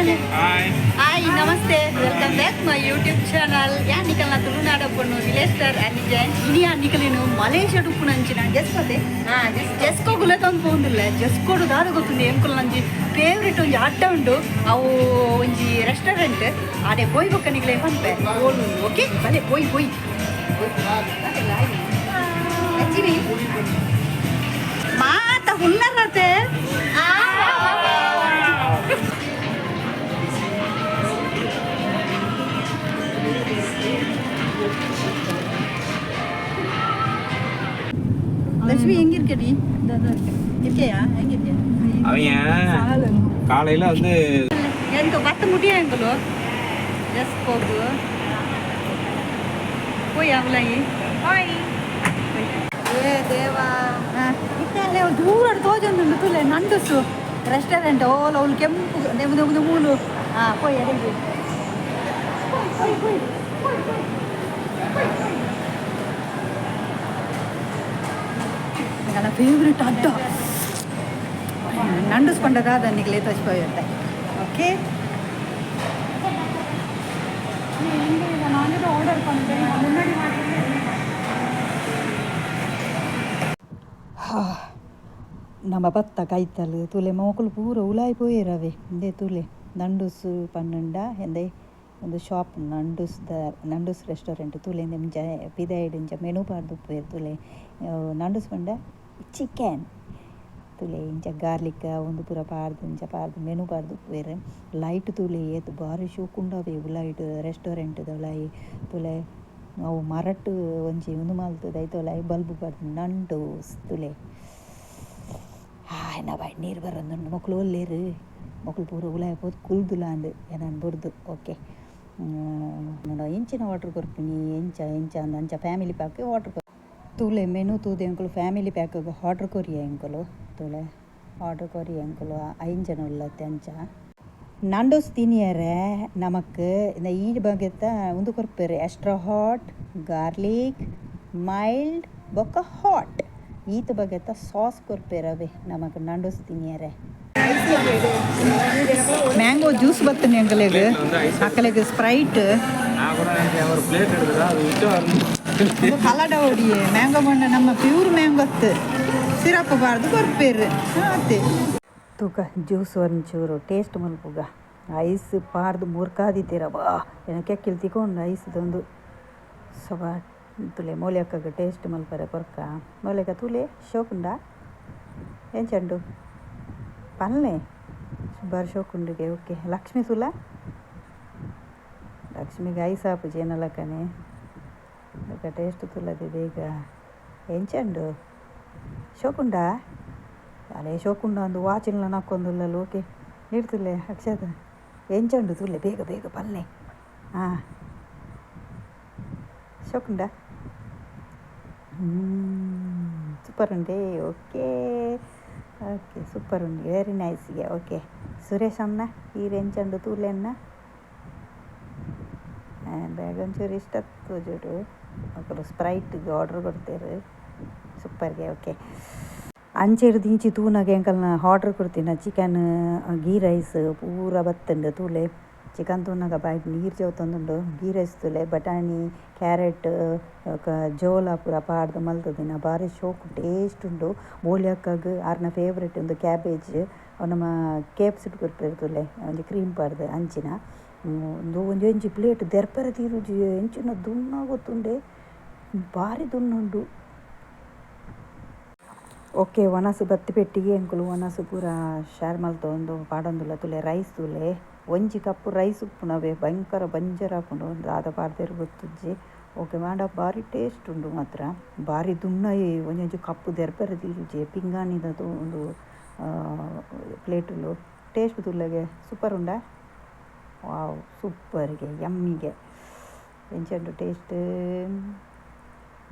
Hi hi, namaste, welcome back my YouTube channel. ಯಾ ನಿಕಲ್ನ ತುಳುನಾಡ ಪೊಣ್ಣು ವಿಲೇಸ್ಟರ್ ಅನಿ ಜೈನ್. ಇನಿಯಾ ನಿಕಲಿನು ಮಲೇಷ್ಯಾ ಉಪ್ಪುನಂಚಿನ ಜೆಸ್ಕೋತೆ, ಜೆಸ್ಕೋ ಗುಲತೊಂದು ಪೋಂದಿಲ್ಲ. ಜೆಸ್ಕೋಡು ದಾದ ಗೊತ್ತುಂಡು? ಎಂಕುಲು ನಂಜಿ ಫೇವ್ರೆಟ್ ಒಂಜಿ ಅಡ್ಡ ಉಂಡು, ಅವು ಒಂಜಿ ರೆಸ್ಟೋರೆಂಟ್. ಅದೇ ಪೋಯ್ ಬೊಕ್ಕ ನಿಕಲೆ ಪನ್ಪೆ ಓಲು. ಓಕೆ, ಬಲೆ ಪೋಯ್ ಪೋಯ್. ಲಕ್ಷ್ಮಿ ಮಾತ ಹುಲ್ಲರತೆ. லட்சுமி, எங்க இருக்க நீ? இருக்கியா? எங்க இருக்க? அவன் காலையில வந்து எனக்கு 10 முடியும். எங்களோ ஜஸ்ட் போகு போய் அவளாயி. ಏ ದೇವಾ, ಇತ್ತಲ್ಲೇ ದೂರ ತೋಜೊಂದುಂಡು ತುಲೆ ನಂಡುಸು ರೆಸ್ಟೋರೆಂಟ್. ಓಲ ಅವ್ಲು ಕೆಂಪು ನೆಮ್ಮು ನೆಮ್ಮು ಮೂಲು. ಹಾಂ, ಪೋಯ್ ಅಡೆಗೆ ಪೋಯ್ ಪೋಯ್ ಪೋಯ್ ಪೋಯ್ ಪೋಯ್ ಪೋಯ್ ಪೋಯ್. ನನ್ನ ಫೇವ್ರೆಟ್ ಅಡ್ಡ ನಂಡುಸ್ ಪಂಡದಾದ ನಿಗಲೇ ತೋಚ್ಪೋಯುತ್ತೆ. ಓಕೆ, ஆர்டர் பண்ணுறேன் முன்னாடி. ನಮ್ಮ ಬತ್ತ ಕೈತಲ್ ತುಲೆ ಮೋಕುಲು ಪೂರ ಉಲಾಯಿ ಪೋಯೆರವೆ. ಇಂದೆ ತುಲೆ ನಂಡುಸ್ ಪನ್ನುಂಡ ಎಂದೆ ಒಂದು ಶಾಪ್, ನಂಡುಸ್ the ನಂಡುಸ್ ರೆಸ್ಟೋರೆಂಟ್. ತುಲೆ ಇಂದೆ ಇಂಚ ಪಿದಾಯ್ಡ್ ಇಂಚ ಮೆನು ಪಾಡ್ದು ಉಪ್ಪುವೆರ್ ತುಲೆ. ನಂಡುಸ್ ಪಂಡ ಚಿಕನ್. ತುಲೆ ಇಂಚ ಗಾರ್ಲಿಕ್ ಉಂದು ಪೂರ ಪಾಡ್ದು, ಇಂಚ ಪಾಡ್ದು ಮೆನು ಪಾಡ್ದು ಉಪ್ಪುವೆರ್. ಲೈಟ್ ತುಲೆ ಏತ್ ಬಾರಿ ಶೋಕುಂಡವೆ ಉಲಾಯಿಡ್, ರೆಸ್ಟೋರೆಂಟ್ ದ ಉಲಾಯಿ. ತುಲೆ ಅವು ಮರಟ್ ಒಂಜಿ ಉಂದು ಮಲ್ತುದು ಐತ ಉಲಾಯಿ ಬಲ್ಬ್ ಪಾಡ್ದು. ನಂಡೂಸ್ ತುಲೆ. ಎನ್ನ ಬಾಯಿ ನೀರು ಬರೋದುಂಡು. ಮೊಕ್ಲು ಒಲ್ಲೆರ್? ಮೊಕ್ಲು ಪೂರ ಉಲಾಯಿ ಪೋದು ಕುಲ್ದುಲಾಂಡ್ ಎನನ್ ಬುಡ್ದು. ಓಕೆ, ಎಂಚಿನ ಆರ್ಡರ್ ಕೊರ್ಪಿನಿ, ಎಂಚ ಎಂಚ ಅಂದ್ ಅಂಚ ಫ್ಯಾಮಿಲಿ ಪ್ಯಾಕ್ ಆರ್ಡರ್. ತೂಲೆ ಮೆನು ತೂದು ಎಂಕುಲು ಫ್ಯಾಮಿಲಿ ಪ್ಯಾಕ್ ಆರ್ಡರ್ ಕೊರಿಯ. ಎಂಕುಲು ತೂಲೆ ಆರ್ಡರ್ ಕೊರಿಯ. ಎಂಕುಲು 5 ಜನ ಉಲ್ಲತ್ತೆ. ಅಂಚ ನಂಡೋಸ್ ತಿನಿಯರೆ ನಮಕ್ ಇಂದ ಈ ಬಗೆತ ಉಂದು ಕೊರ್ಪೆರ್: ಎಕ್ಸ್ಟ್ರಾ ಹಾಟ್, ಗಾರ್ಲಿಕ್, ಮೈಲ್ಡ್ ಬೊಕ್ಕ ಹಾಟ್. ಈತ ಬಗೆತ ಸಾಸ್ ಕೊರ್ಪೆರ್ ಅವೇ ನಮಕ್ ನಂಡೋಸ್ ತಿನಿಯರೆ. ಮ್ಯಾಂಗೋ ಜ್ಯೂಸ್ ಬತ್ತನೆ ಎಂಕಲೆಗ್, ಅಕಲೆಗ್ ಸ್ಪ್ರೈಟ್. நான் கூட நினைச்சேன் ஒரு பிளேட் எடுத்துடா அது விட்டு. ಕಲಡ ಹೊಡಿಯೆ ಮ್ಯಾಂಗೋ ಬಣ್ಣ ನಮ್ಮ ಪ್ಯೂರ್ ಮ್ಯಾಂಗೋ ಸಿರಪ್ ಬಾರ್ದು ಕೊರ್ಪೇರು ಅತ್ತೆ. ತೂಕ ಜ್ಯೂಸ್ ಒಂಚೂರು ಟೇಸ್ಟ್ ಮಲ್ಪುಗ. ಐಸ್ ಪಾಡ್ದು ಮುರ್ಕಾದಿತ್ತೀರ ಬಾ ಏನ ಕೆಕ್ಕಿಲ್ ತಿಕೊಂಡು ಐಸ್ ಒಂದು ಸೊಬ. ತುಲೆ ಮೌಲ್ಯಕ್ಕಗ ಟೇಸ್ಟ್ ಮಲ್ಪರೆ ಕೊರ್ಕ. ಮೌಲ್ಯಕ್ಕ ತುಲೆ ಶೋಕುಂಡ ಎಂಚಂಡು ಪಲ್ಲೆ ಬಾರಿ ಶೋಕುಂಡಿಗೆ. ಓಕೆ, ಲಕ್ಷ್ಮಿ ತುಲ. ಲಕ್ಷ್ಮಿಗೆ ಐಸ್ ಆಪುಜಿ ಏನಲಕ್ಕನೆ. ಟೇಸ್ಟ್ ತುಲದೆ ಬೇಗ. ಎಂಚಂಡು? ಶೋಕುಂಡ ಅಲೆ ಶೋಕುಂಡ ಒಂದು ವಾಚಿನ ನಕ್ಕೊಂದುಲ್ಲಲ್ಲ. ಓಕೆ, ನೀಡ್ತುಲ್ಲೆ ಅಕ್ಷತ. ಎಂಚಂಡು ತುಲ್ಲೆ, ಬೇಗ ಬೇಗ ಪಲ್ಲೆ. ಹಾಂ, ಶೋಕುಂಡ, ಸೂಪರ್ ಉಂಡೆ. ಓಕೆ ಓಕೆ, ಸೂಪರ್ ಉಂಡು, ವೆರಿ ನೈಸ್ಗೆ. ಓಕೆ, ಸುರೇಶ್ ಅಣ್ಣ ಈರ್ ಎಂಚಂಡು ತೂಲೆನ್ನ. ಬೇಗ ಒಂಚೂರು ಇಷ್ಟ ತೋಜುಡು. ఒకరు ಸ್ಪ್ರೈಟ್ಗೆ ಆರ್ಡರ್ ಕೊಡ್ತೇರು. ಸೂಪರ್ಗೆ. ಓಕೆ, ಅಂಚೆಡ್ದು ಇಂಚಿ ತೂನಗ ಎಂಕಲ್ನ ಆರ್ಡರ್ ಕೊಡ್ತೀನ ಚಿಕನ್ ಗೀ ರೈಸ್ ಪೂರ ಬತ್ತುಂಡು. ತೂಲೆ ಚಿಕನ್ ತೂನಗ ಬಾಯಿಡ್ ನೀರು ಜೋತೊಂದುಂಡು. ಗೀ ರೈಸ್ ತೂಲೆ, ಬಟಾಣಿ, ಕ್ಯಾರೆಟ್, ಜೋಳ ಪೂರ ಪಾಡ್ದು ಮಲ್ತುದಿನ. ಬಾರಿ ಶೋಕು ಟೇಸ್ಟ್ ಉಂಡು. ಬೋಲ್ಯಕ್ಕಗ್ ಆರ್ನ ಫೇವ್ರೆಟ್ ಉಂದು ಕ್ಯಾಬೇಜ್. ಅವು ನಮ್ಮ ಕೇಪ್ಸಿಟ್ ಕೊರ್ಪೆರ್ ತೂಲೆ, ಒಂಜಿ ಕ್ರೀಮ್ ಪಾಡ್ದು ಅಂಚಿನ. ಉಂದು ಒಂಜಿ ಒಂಜಿ ಪ್ಲೇಟ್ ದೆರ್ಪರೆ ತೀರುಜಿ, ಎಂಚಿನ ದುನ್ನ ಗೊತ್ತುಂಡೆ, ಬಾರಿ ದುನ್ನುಂಡು. ಓಕೆ, ಒಣಸು ಬತ್ತಿ ಪೆಟ್ಟಿಗೆ ಎಂಕುಲು ಒಣಸು ಪೂರ ಶೇರ್ ಮಲ್ತೊಂದು ಪಾಡೊಂದುಲ್ಲ. ತುಲೆ ರೈಸ್ ತೂಲೆ, ಒಂಜಿ ಕಪ್ಪು ರೈಸ್ ಉಪ್ಪುನವೇ ಭಯಂಕರ ಬಂಜರ ಆಪುಂಡು. ದಾದ ಪಾಡ್ದೆರ್ ಗೊತ್ತುಜ್ಜಿ. ಓಕೆ, ಮಾಂಡ ಬಾರಿ ಟೇಸ್ಟ್ ಉಂಡು ಮಾತ್ರ. ಬಾರಿ ದುನ್ನ, ಒಂಜೊಂಜಿ ಕಪ್ಪು ದೆರ್ಪರೆ ತೀರುಜಿ. ಪಿಂಗಾಣಿದ ಒಂದು ಪ್ಲೇಟುಲು. Taste ತುಲ್ಲಗೆ, super ಉಂಡಾ? ವಾವ್, ಸೂಪರ್ಗೆ, ಯಮ್ಮಿಗೆ. ಎಂಚ ಟೇಸ್ಟ್?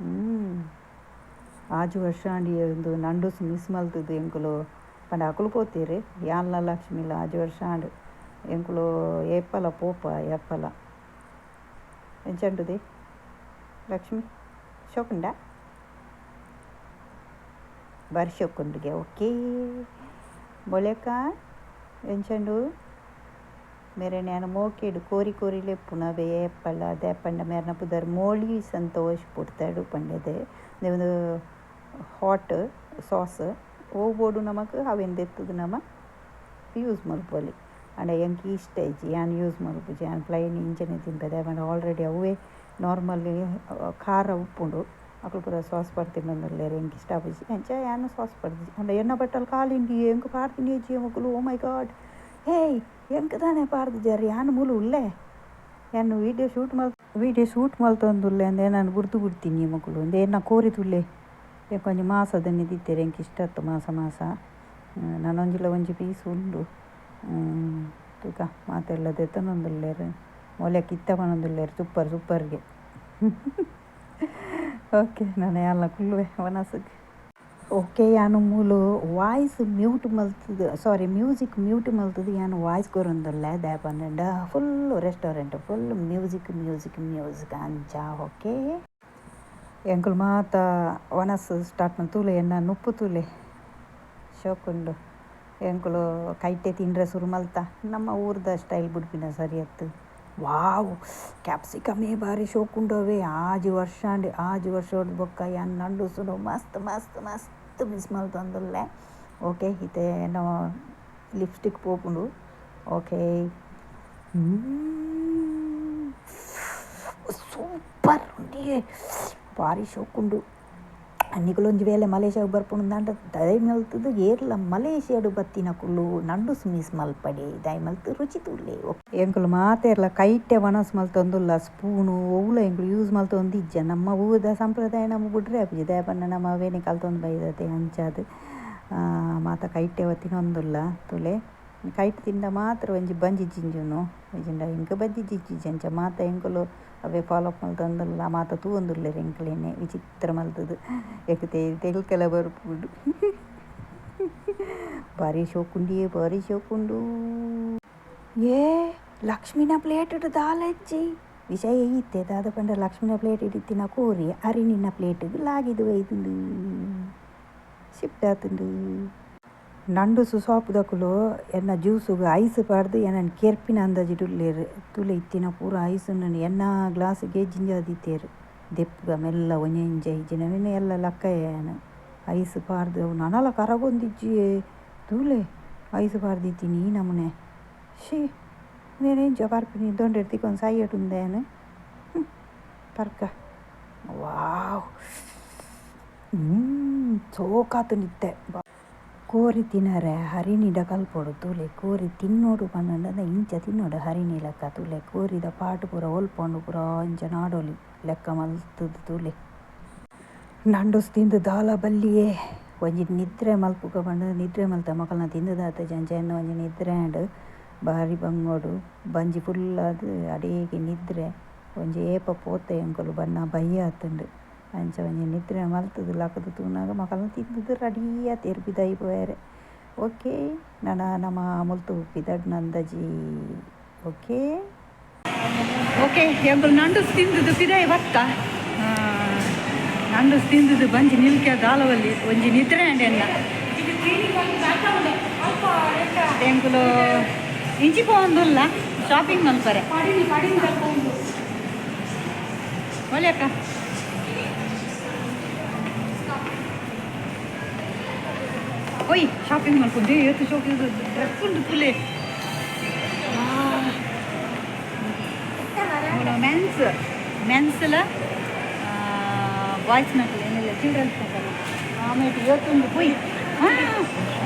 ಆಜು ವರ್ಷ ಆಂಡಿ ಒಂದು ನಂಡೂಸ್ ಮಿಸ್ ಮಲ್ತುದು ಎಂಕುಲು. ಪಂಡ ಅಕುಲು ಪೋತೀರಿ, ಯಾನ್ಲ ಲಕ್ಷ್ಮಿಲ. 6 ವರ್ಷ ಆಂಡ್. ಎಂಕುಲು ಏಪಲ ಪೋಪ ಏಪಲ. ಎಂಚಂಡುದಿ ಲಕ್ಷ್ಮಿ? ಶೋಕುಂಡ? ಬಾರಿ ಶೋಕುಂಡುಗೆ. ಓಕೆ, ಬೊಳೆಕ ಎಂಚಂಡು? ಮೇರೆನ್ ಯಾನ್ ಮೋಕೆಡ್ ಕೋರಿ ಕೋರಿ ಲೆಪ್ಪುನ ಅವೇ ಏಪಲ ದಾಯೆ ಪಂಡ ಮೇರ್ನ ಪುದರ್ ಮೋಳಿ ಸಂತೋಷ್ ಪುಡ್ತಾಡು ಪಂಡೆದೆ. ಉಂದು ಹಾಟ್ ಸಾಸ್ ಒವು ಬೋಡು ನಮಕ್ ಅವೆನ್ ದೆತ್ತುದು ನಮ ಯೂಸ್ ಮಲ್ಪೊಲಿ. ಆಂಡ ಎಂಕ್ ಇಷ್ಟ ಇಜ್ಜಿ, ಯಾನ್ ಯೂಸ್ ಮಲ್ಪುಜಿ, ಯಾನ್ ಪ್ಲೈನ್ ಇಂಚನೆ ತಿನ್ಪೆ. ದಾಯೆ ಪಂಡ ಆಲ್ರೆಡಿ ಅವೇ ನಾರ್ಮಲ್ ಖಾರ ಉಪ್ಪುಂಡು. ಅಕುಲು ಪೂರ ಸಾಸ್ ಪಾಡ್ತಿನೊಂದುಲ್ಲೆರ್, ಎಂಕ್ ಇಷ್ಟ ಆಪುಜಿ, ಅಂಚ ಯಾನ್ ಸಾಸ್ ಪಾಡ್ದಿಜಿ. ಆಂಡ ಎನ್ನ ಬಟ್ಟಲ್ ಖಾಲಿ ಉಂಡು, ಎಂಕ್ ಪಾಡ್ದಿನಿ ಇಜ್ಜಿ ಮೊಕುಲು. ಓ ಮೈ ಗಾಡ್, ಹೇಯ್ ಎಂಕ್ ದಾನೆ ಪಾಡ್ದಿಜಾರ್, ಯಾನ್ ಮೂಲು ಉಲ್ಲೆ, ಯಾನ್ ವೀಡಿಯೋ ಶೂಟ್ ಮಲ್ತೊಂದುಲ್ಲೆ ಅಂದ್ ಎನನ್ ಬುಡ್ದು ಬುಡ್ತೀನಿ ಮೊಕುಲು. ಉಂದು ಎನ್ನ ಕೋರಿ ತೂಲೆ, ಎಂಕ್ ಒಂಜಿ ಮಾಸದ ದಿತ್ತೆರ್, ಎಂಕ್ ಇಷ್ಟ ಅತ್ತು ಮಾಸ ಮಾಸ. ನನೊಂಜಿಲ ಒಂಜಿ ಪೀಸ್ ಉಂಡು. ತೂಕ ಮಾತೆಲ್ಲ ದೆತ್ತೊಂದುಲ್ಲೆರ್, ಮೊಲೆಕ್ ಇತ್ತ ಪನೊಂದುಲ್ಲೆರ್ ಸೂಪರ್ ಸೂಪರ್ಗೆ. ಓಕೆ ನಾನು ಯಾನ್ಲ ಕುಲ್ಲುವೆ ವನಸುಗ್. ಓಕೆ ಯಾನ್ ಮೂಲು ವಾಯ್ಸ್ ಮ್ಯೂಟ್ ಮಲ್ತುದು, ಸಾರಿ ಮ್ಯೂಸಿಕ್ ಮ್ಯೂಟ್ ಮಲ್ತುದು ಯಾನ್ ವಾಯ್ಸ್ ಕೊರೊಂದುಲ್ಲೆ. ದಾಯೆ ಪಂಡ full restaurant full music music music ಅಂಚ. ಓಕೆ ಎಂಕುಲು ಮಾತ ವನಸ್ ಸ್ಟಾರ್ಟ್ ಮಲ್ತ್ ತೂಲೆ, ಎನ್ನ ನುಪ್ಪು ತೂಲೆ ಶೋಕುಂಡು. ಎಂಕುಲು ಕೈಟೆ ತಿಂಡ್ರೆ ಸುರು ಮಲ್ತ, ನಮ್ಮ ಊರ್ದ ಸ್ಟೈಲ್ ಬುಡ್ಪಿನ ಸರಿಯತ್ತು. ವಾವ್ ಕ್ಯಾಪ್ಸಿಕಮೇ ಬಾರಿ ಶೋಕುಂಡವೇ. 6 ವರ್ಷ ಆಂಡ್, 6 ವರ್ಷ ಬೊಕ್ಕ ಯಾನ್ ನಂಡುಸುನು ಮಸ್ತ್ ಮಸ್ತ್ ಮಸ್ತ್ ಮಿಸ್ ಮಲ್ತೊಂದುಲ್ಲೆ. ಓಕೆ ಇತ್ತೆ ಎನ್ನ ಲಿಪ್ಸ್ಟಿಕ್ ಪೋಪುಂಡು. ಓಕೆ ಸೂಪರ್ ಉಂಡಿಯೇ, ಬಾರಿ ಶೋಕುಂಡು. ನಿಕುಲೊಂಜಿ ವೇಳೆ ಮಲೇಷ್ಯಾಗ್ ಬರ್ಪುಂಡು ದಯ ಮಲ್ತುದು ಏರ್ಲ ಮಲೇಷ್ಯಾಡ್ ಬತ್ತಿನಕುಲು ನಂಡುಸ್ ಮಿಸ್ ಮಲ್ಪಡೆ, ದಯ ಮಲ್ತ್ ರುಚಿ ತೂಲೆ. ಎಂಕುಲು ಮಾತೆರ್ಲ ಕೈಟೆ ವನಸ್ ಮಲ್ತೊಂದುಲ್ಲ, ಸ್ಪೂನು ಒವ್ಲ ಎಂಕುಲು ಯೂಸ್ ಮಲ್ತೊಂದಿಜ್ಜ. ನಮ್ಮ ಊದ ಸಂಪ್ರದಾಯ ನಮ ಬುಡ್ರೆ ಆಪುಜಿ, ದಾಯೆ ಪಂಡ ನಮ್ಮ ಅವೇನೆ ಕಲ್ತೊಂದು ಬೈದತೆ. ಅಂಚಾದ್ ಮಾತ ಕೈಟೆ ತಿನೊಂದುಲ್ಲ ತೂಲೆ. ಕೈಟ್ ತಿಂಡ ಮಾತ್ರ ಒಂಜಿ ಬಂಜಿ ಜಿಂಜುನು, ಇಜ್ಜಿಂಡ ಎಂಕ್ ಬಂಜಿ ಜಿಂಜಿಜಿ. ಅಂಚ ಮಾತ ಎಂಕುಲು ಅವೇ ಫಾಲೋ ಅಪ್ ಮಲ್ತೊಂದುಲ್ಲ, ಮಾತ ತೂವೊಂದುಲ್ಲೆರ್ ಎಂಕ್ಲೆನೆ ವಿಚಿತ್ರ ಮಲ್ತುದು. ಎಂಕ್ ತೆಲ್ಕೆಲ ಬರ್ಪುಂಡು. ಬಾರಿ ಶೋಕುಂಡಿಯೇ, ಬಾರಿ ಶೋಕುಂಡು. ಏ ಲಕ್ಷ್ಮಿನ ಪ್ಲೇಟ್ ದಾಲ ಇಜ್ಜಿ. ವಿಷಯ ಇತ್ತೆ ದಾದ ಪಂಡ ಲಕ್ಷ್ಮಿನ ಪ್ಲೇಟ್ ಇತ್ತಿನ ಕೋರಿ ಅರಿನಿನ ಪ್ಲೇಟಿಗೆ ಲಾಗಿದು ಒಯ್ದುಂಡು, ಶಿಫ್ಟ್ ಆತುಂಡು. ನಂಡುಸು ಸಾಪುದಕುಲು ಎನ್ನ ಜ್ಯೂಸುಗು ಐಸ್ ಪಾಡ್ದು ಎನನ್ ಕೆರ್ಪಿನ ಅಂದಾಜಿಡ್ ಉಲ್ಲೆರ್. ತೂಲೆ ಇತ್ತಿನ ಪೂರ ಐಸ್ ಎನ್ನ ಗ್ಲಾಸ್ಗೆ ಜಿಂಜಾದಿತ್ತೆರ್. ದೆಪ್ಪುಗ ಮೆಲ್ಲ ಒಂಜೊಂಜೆ ಇಜ್ಜಿಂಡ ಮಿನ್ನ ಎಲ್ಲ ಲಕ್ಕಯೆ ಯಾನ್. ಐಸ್ ಪಾಡ್ದು ಅವು ನನಲ ಕರಗೊಂದಿಜ್ಜಿಯೇ. ತೂಲೆ ಐಸ್ ಪಾಡ್ದಿತ್ತೀನಿ ಈ ನಮೂನೆ. ಶೀ ಉಂದೇನ್ ಎಂಚ ಪರ್ಪಿನಿ, ದೊಂಡೆಡ್ ತಿಕೊಂದು ಸೈಯೊಡು ಉಂದೆನ್ ಪರ್ಕ. ವಾವ್ ಸೋಕಾತುಂಡು ಇತ್ತೆ. ಕೋರಿ ತಿನರೆ ಹರಿಣಿಡ ಕಲ್ಪೊಡು. ತೂಲೆ ಕೋರಿ ತಿನ್ನೋಡು ಪಂಡ ಇಂಚ ತಿನ್ನೋಡು ಹರಿಣಿ ಲೆಕ್ಕ. ತೂಲೆ ಕೋರಿದ ಪಾಟ್ ಪೂರ ಒಲ್ಪೊಂಡು ಪೂರ ಇಂಚ ನಾಡೊಲಿ ಲೆಕ್ಕ ಮಲ್ತುದು. ತೂಲೆ ನಂಡುಸ್ ತಿಂದು ದಾಲ ಬಲ್ಲಿಯೇ. ಒಂಜಿ ನಿದ್ರೆ ಮಲ್ಪುಗ ಪಂಡ ನಿದ್ರೆ ಮಲ್ತ ಮೊಕಲ್ನ ತಿಂದುದಾತುಜಿ, ಅಂಚ ಎನ್ನ ಒಂಜಿ ನಿದ್ರೆ ಆಂಡ್. ಬಾರಿ ಬಂಗೋಡು, ಬಂಜಿ ಫುಲ್ ಆದ್ ಅಡೇಗೆ ನಿದ್ರೆ. ಒಂಜಿ ಏಪ ಪೋತೆ ಎಂಕುಲು ಬಣ್ಣ ಬಯ್ಯ ಆತುಂಡು. ಅಂಚ ಒಂಜಿ ನಿದ್ರೆ ಮಲ್ತುದು ಲಕ್ಕುದು ತೂನಗ ಮೊಕಲ್ನ ತಿಂದುದು ರೆಡಿ ಆತೆರ್ ಪಿದಾಯಿ ಪೋಯೆರೆ. ಓಕೆ ನನ ನಮ ಮುಲ್ತು ಪಿದಡ್ನ ಅಂದಾಜಿ. ಓಕೆ ಓಕೆ ಎಂಕುಲು ನಂಡುಸ್ ತಿಂದುದು ಪಿದಾಯಿ ಬತ್ತ. ನಂಡುಸ್ ತಿಂದುದು ಬಂಜಿ ನಿಲ್ಕೆ ದಾಲವಲ್ಲಿ, ಒಂಜಿ ನಿದ್ರೆ ಆಂಡ್ ಎನ್ನ. ಎಂಕುಲು ಇಂಚಿ ಪೋವೊಂದುಲ್ಲ ಶಾಪಿಂಗ್ ಮಲ್ಪರೆ. ಒಳ್ಳೆಕ್ಕ ಓಯ್ ಶಾಪಿಂಗ್ ಮಲ್ಪುಂಡು. ಏತ್ ಶಾಪಿಂಗ್ ಡ್ರೆಸ್ ಉಂಡು ತುಲೆ. ಮೆನ್ಸ್ ಮೆನ್ಸ್ಲ ಬಾಯ್ಸ್ ನಕಲು ಏನಿಲ್ಲ, ಚಿಲ್ಡ್ರನ್ಸ್ ನಕಲು. ಆಮೇಲೆ ಇವತ್ತೊಂದು ಪೋಯ್.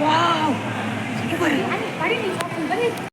ವಾವ್ ಸೂಪರ್.